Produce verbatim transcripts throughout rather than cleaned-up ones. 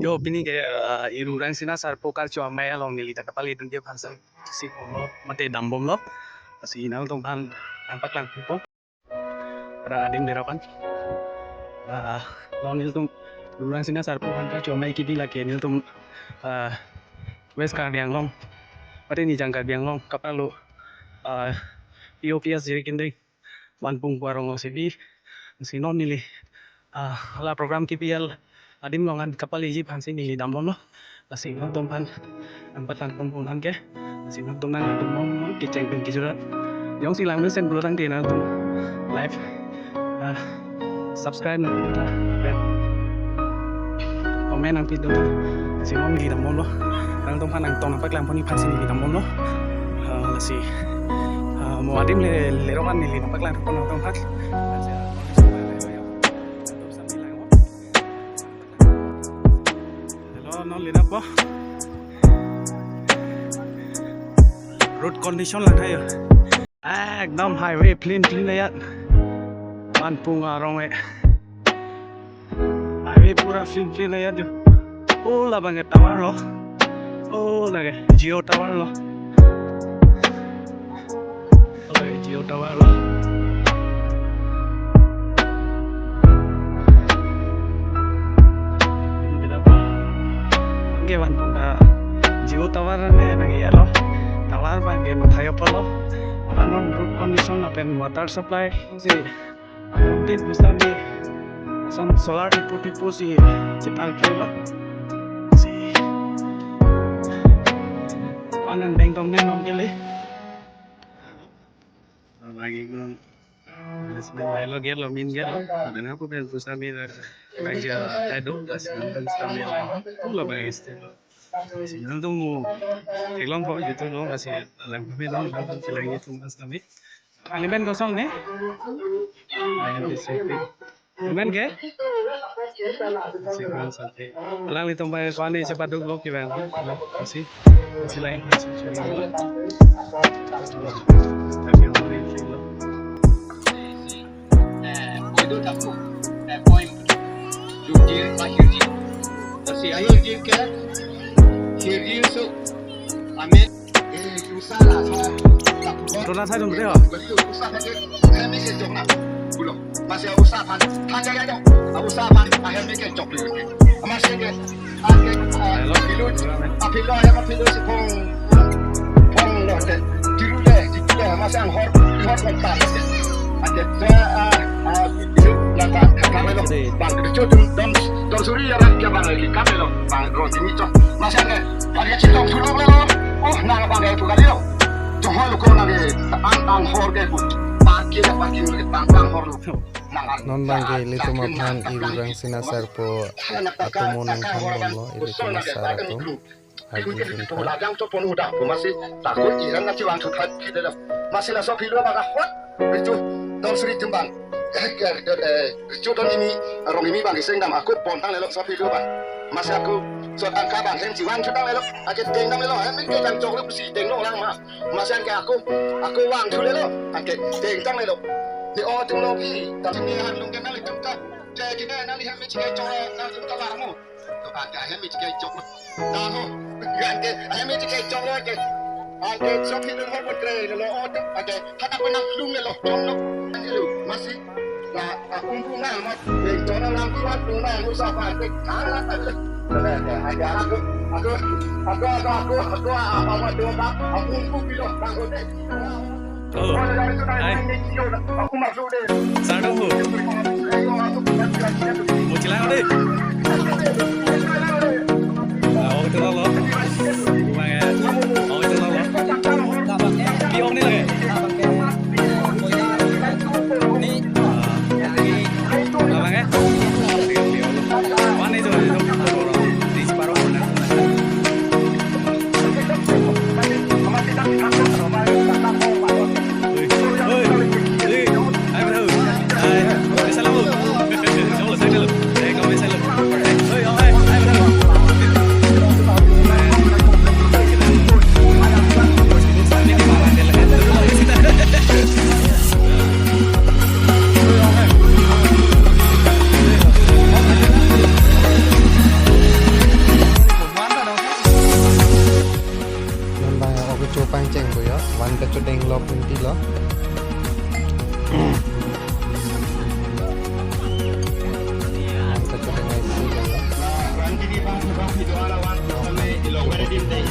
Yo, pini ke, eh, Iru Rangsina Sarpo Karcho Amei along neli ta kapali dunji aphan si, si bomlo, mate dambomlo. Lasi nangtum aphan nangpaklang thupo. Ra adim derapan. Ah, along nelitum Iru Rangsina Sarpo aphan Karcho Amei kibi lake nelitum, ah, West Karbi Anglong, mate Nijang Karbi Anglong, kapalo, ah, P O P S Jirikindeng Vanpung pu arong si bi, si non neli, ah, la program kipi al adim along an kapaliji aphan si neli dambomlo. Lasi nangtum aphan nangpatang pung pung an ke. Lasi nangtum nangdambom kecheng pen kejurat. Jongsi lang mesen pulo tangte nangtum live, ah, subscribe nangpi dun, comment nangpi dun. Lasi non neli dambomlo. Nangtum aphan nangtong nangpaklang pon aphan si neli dambomlo. Ah, lasi, ah, mo adim le, lerok an neli nangpaklang pon nangtum aphan. Hello, non lina po. Road condition lang thayo. Ekdom highway plain plain ayat. Vanpung arong e. Highway pura plain plain ayat jo. Oh, labang ke tower lo. Oh, lake Jio tower lo. Oke, Jio tower lo. Oke, Vanpung, ah, Jio tower ne nang ya lo. Tower abang ke mathayo pulo. Anong road condition lapen water supply si tin pusitame ason solar ipu tipu si chepangke lo. Si panan dengdong dengdong kele. Lagi ko. Bismillah lo gel lo min gel. Ada apa pen pusitame la. Raja tadu gas pen pusitame la. Pulo bang isti. Nangtum mo theklong ko YouTube lo kasi lang kami dong, nangtum chelang YouTube pusitame. Ani pen kosong ne? Ani pen safety. Amen ke? Safety, safety. Alanglitum bai ko-an chepaduk lo kevang. Kasi, kasi lain. Eh, point itu tak, eh, point. Jumjir, Pak Hirjir. Terus si ayo jir ke, Hirjir su, amen. Eh, usa la, sa, tak. Tona sai dong deh. Betul, usa saja. Kami ke jok na. Pulo. Masih usa aphan. Than jaga jok. Usa aphan. Akhir ni ke jok dulu. Masih ke. Ake, ah, hello. Pilu, ah, pilu, ayam pilu si phong, phong lo te. Pilu le, pilu le, masih anghor, anghor phong ta. Ake, ah, ah, pilu, nang ta, kame lo. Bang, kecho dun, don, don suri ya, bang, ya, bang, lagi kame lo. Bang, ro, sini, cok. Masih ange, bang, ya, cilok, cilok le lo. Oh, nang, bang, ya, itu kali lo. Cuma lo, kau nang, eh, ang, anghor ke, bu. Parkir, ya, parkir, bang, bang, hor lo. Non bang ke ilitum aphan Iru Rangsina Sarpo atomo nangthan bomlo, ilitum asar atum. Arjun Junta. Lajang to pon udah, masih takut iran na chiwang thuthat kita dah. Masih la sopi dua bang ahwat, ricu, don suri jembang. Eh, eh, eh, ricu don ini, rong ini bang iseng dam aku pontang lelok sopi dua bang. Masih aku, so tangka bang, hem chiwang thutang lelok, aja teng dam lelok, hem ikut tang cok lu si teng dong lang ma. Masih anke aku, aku wang thu lelo, anke teng tang lelo. Di o tung lo pi, tapi ni han lung kenal itu ka. Jadi na nali ham mi chike chok, na itu ka warmu. To anke ham mi chike chok. Tahu, anke ham mi chike chok lo ke. Anke chok itu ho putre lelo o tung, anke hata pun nang lung lelo, chok lo. Anke lu, masih. La, aku bunga amat. Eh, jangan lampu aku na, lu sapa, eh, kalah tak ada. Eh, eh, eh, aku, aku, aku, apa, apa, apa, aku, aku bilang, aku deh. Oh, hai. Aku masuk deh. Sardung bu. Mau cilang deh. Ah, oh, itu lo. Bang ya. Oh, itu lo. Piong ni lagi. Abang ya? Mana itu, itu? Di separuh mana? Hei, hei, hei. Hai, bro. Hai. Salam, bro. Jom, saya dulu. Eh, kau saya dulu. Hei, oh.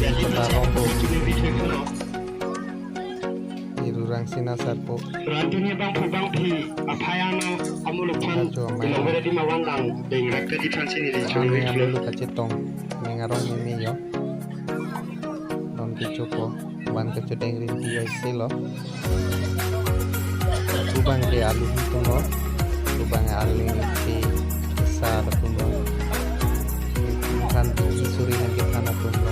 Kota Rombo. Irurang sina sarpo. Rantunya bangphu bangphi aphai ano amuluk aphan. Kachomang. Ilong bere di mawan lang deng rakta di transi ni di. Kami chunwi amuluk kachetong. Ning arong mimi yo. Don kechopo. Ban kachedeng rinti aisi lo. Kubang ke alu hitung lo. Kubang alu ke sa atum lo. Kan suri nang kethan atum.